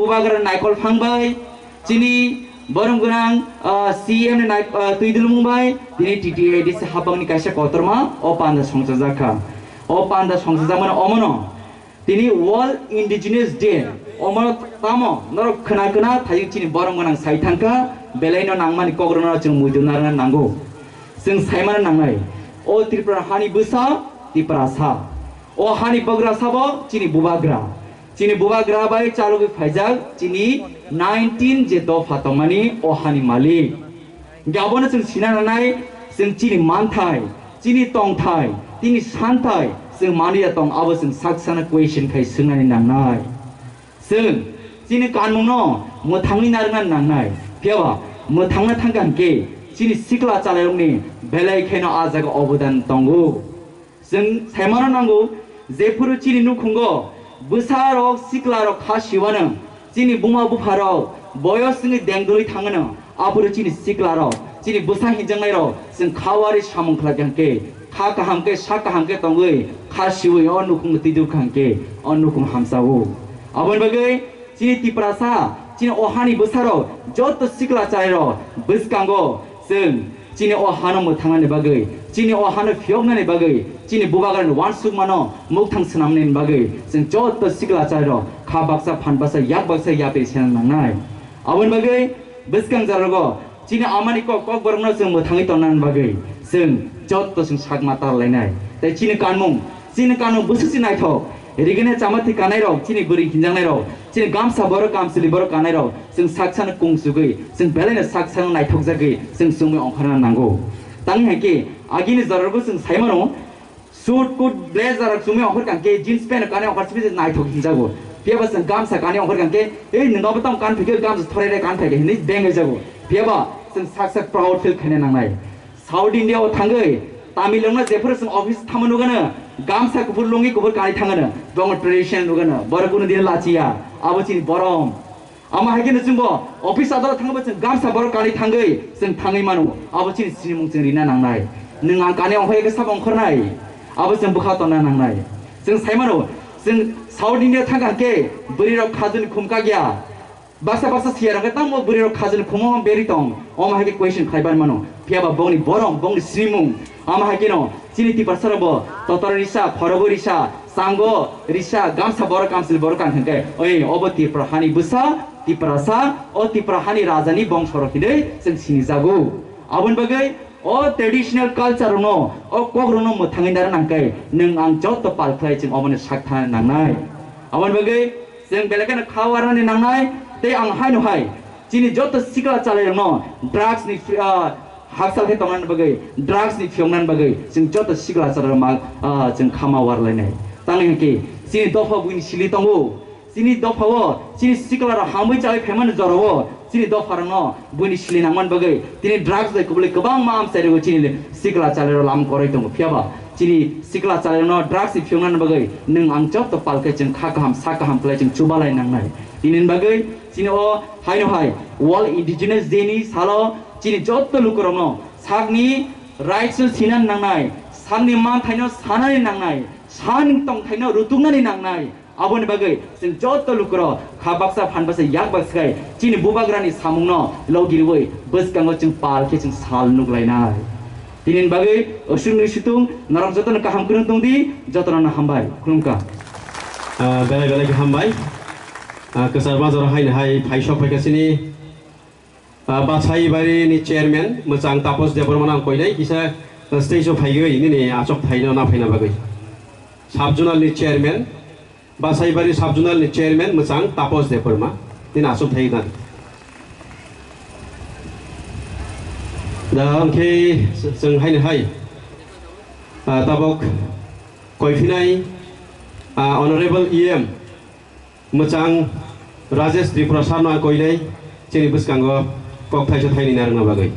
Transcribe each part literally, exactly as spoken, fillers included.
Bubagra Naikol Phang bai, chini borom gwnang, ah, C M ni nai-, ah, twi dulmung bai, tini T T A D C hapang ni kaisa kotorma o panda songchajak kha. O panda songchajakmani omono tini World Indigenous Day, omono tamo norok khna khna thayung chini borom gwnang sai thangkha, belai no nangmani kokrok no chwng muitu narwkna nango. Chwng saimano nangnai, o Tripura hani bwsa, Tiprasa. O hani bubagra sabo chini bubagra. Chini bubagra bai chalogwi phaijak chini nineteen je dopha tongmani o hani malik. Hinkhe abono chwng sina nanai, chwng chini manthai, chini tongthai, chini santhai, chwng manliya tong abo chwng sak sana question khai swngnani nangnai. Chwng chini kanmungno mwthangwi narwkna nangnai. Phiyaba mwthangna thangkha hinkhe chini sikla chalairokni belai kheno a jaga obodan tongo. Chwng saimano nango, jephuru chini nukhungo bwsarok siklarok kha siwano, chini buma bupharok boyos wngwi dengdolwi thangano, aphuru chini siklarok, chini bwsa hinjaknairok chwng kha wari samung khlai kha hinkhe, kha kaham khe, sak kaham khe tongwi kha siwi o nukhung twidu kha hinkhe o nukhung hamsao. Aboni bagwi chini Tiprasa, chini o hani bwsarok, joto sikla chalairok bwskango chwng chini o hano mwthangnani bagwi, chini o hano phiyoknani bagwi, chini bubagrani uansukmano mukthang swnamnani bagwi chwng joto sikla chalairok kha baksa, phan baksa, yak baksa yapri sena nangnai. Aboni bagwi bwskang jarago chini amani kok, kokborokno chwng mwthangwi tonnani bagwi chwng joto chwng sakma tar lainai. Tei chini kanmung, chini kanmung bwswk se naithok. Rigene chamathi kanairok, chini bwrwi hinjaknairok, chini gamsa borok, kamchwlwi borok kanairok, chwng saksano kungsugwi, chwng belaino saksano naithokjagwi, chwng chumui ongkhorna nango. Tangwi hai khe, agini jorarokbo chwng saimano, suit, coat, blazer rok chumui ongkhor kangkhe, jeans pant kanwi ongkhor sibise naithok hinjago. Phiyaba chwng gamsa kanwi ongkhor kangkhe, "Ei, nwng abo tamo kan phaikhe, gamsa thorere kan phaikhe," hinwi bengwi jago. Phiyaba chwng sak sak proud feel khaina nangnai. South India o thangwi Tamil rokno jephuru chwng office thangma nugano, gamsa kuphur lungi kuphur kanwi thangano, bongni tradition nugano, borok kunu dino lachiya, abo chini borom. Amo hai kheno chwngbo office adaro thangwi chwng gamsa borok kanwi thangwi chwng thangwi mano, abo chini sinimung chwng rina nangnai. Nwng ang kanwi ongkhorya khe sabo ongkhornai, abo chwng bwkha tonna nangnai. Chwng sai mano, chwng South India thangkha khe bwrwi rok khajuni khum kakya. Baksa baksa siyarok khe tamo bwrwi rok khajani khumo berwi tong, omo hai khe question khlai ban mano. Phiyaba bongni borom, bongni sinimung, omo hai kheno chini Tiprasa rokbo totor risa, khorogo risa, chango risa, gamsa borok kamchwlwi borok kan hwnkhe, oi, obo Tipra hani bwsa, Tiprasa, o Tipra hani rajani bongso rok hinwi chwng sinijago. Aboni bagwi o traditional culture rokno, o kok rokno mwthangwi narwk nangkhe, nwng ang joto pal khlai chwng obono sak thana nangnai. Aboni bagwi chwng belai kheno kha warnani nangnai, tei ang haino hai chini joto sikla chalairokno drugs ni, ah, hakchal khe tongnani bagwi, drugs ni phiyoknani bagwi chwng joto sikla chalairok ma, ah, chwng kha ma warlainai. Tamni hwnkhe chini dopha buini sili tongo. Chini dophao, chini siklarok hamwi chawi phaimani jorao, chini dopharokno buini sili nangmani bagwi, tini drugs bai kubuli kwbangma amchairokgo chini sikla chalairok lam kwrwi tongo. Phiyaba chini sikla chalairokno drugs ni phiyoknani bagwi nwng ang joto palkhe chwng kha kaham, sa kaham khlai chwng chubalai nangnai. Tinini bagwi chini o haino hai World Indigenous Day ni salo chini joto lukurokno sakni rights no sinani nangnai, sakni manthaino sanani nangnai, sakni tongthaino rutuknani nangnai. Aboni bagwi chwng joto lukurok kha baksa, phan baksa, yak baksa khai chini bubagrani samungno logiriwi bwskango chwng pal khe chwng sal nuk lainai. Tinini bagwi aswkni situng norok jotono kaham kwrwng tong di, jotono no hambai. Khulumkha. Ah, belai belai khe hambai. Ah, kwchar bazar haino hai phai sok phaikha chini Ah, Basaibari ni chairman mwchang Tapos Debbarma ang koinai kisa, ah, stage o phaiwi nini achuk thaino na phaina bagwi. Sub zonal ni chairman, Basaibari sub zonal ni chairman mwchang Tapos Debbarma nini achuk thai na. Da hwnkhe chwng haino hai, ah, tabuk koiphinai, ah, honorable E M Mwchang Rajesh Tripura sir no ang koinai chini bwskango kok thaisa thaini narwkna bagwi.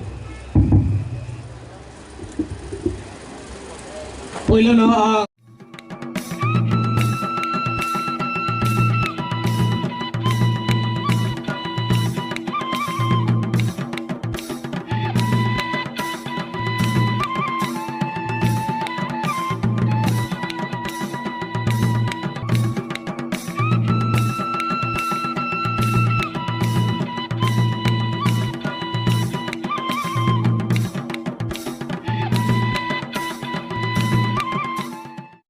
Puilono ang